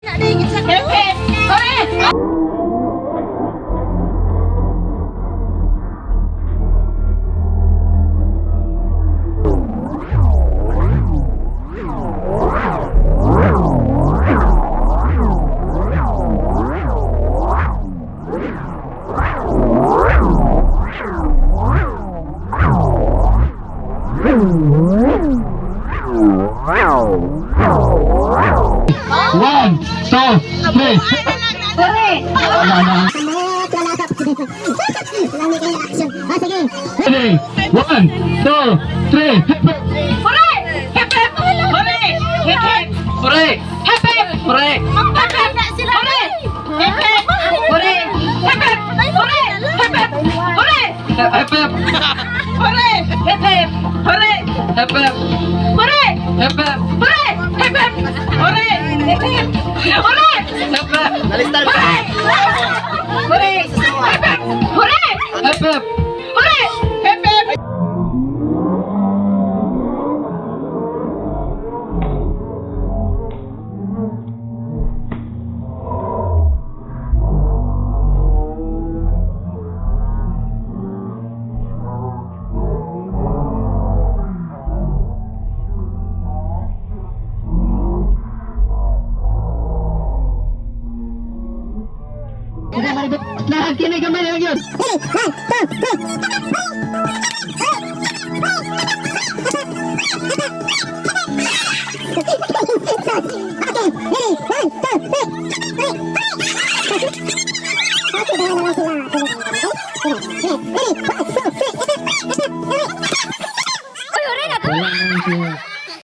Hip hip! Hooray! One, two, three. Hooray! Wala na. Samot, wala ka. Lami kayo action. Ah, sige. Ready? One, two, three. Hip, hip. Hooray! Hip hip! Hooray! Hip hip! Hooray! Hip hip! Hooray! Hip hip! Hooray! Hip hip! Hooray! Hip hip! Hooray! Hip hip! Hooray! Hep hep! Hooray! Hip hip! Hooray! Hep hep! Hooray! Hep hep! Hooray! Hip hip! Hooray! Hip hip! Hooray! Hep hep! Hooray! Hooray! Hip hip! Hooray! Hep hep! Hooray! Hip hip! Lahat kini gamay lang yun. Ready? One, two, three.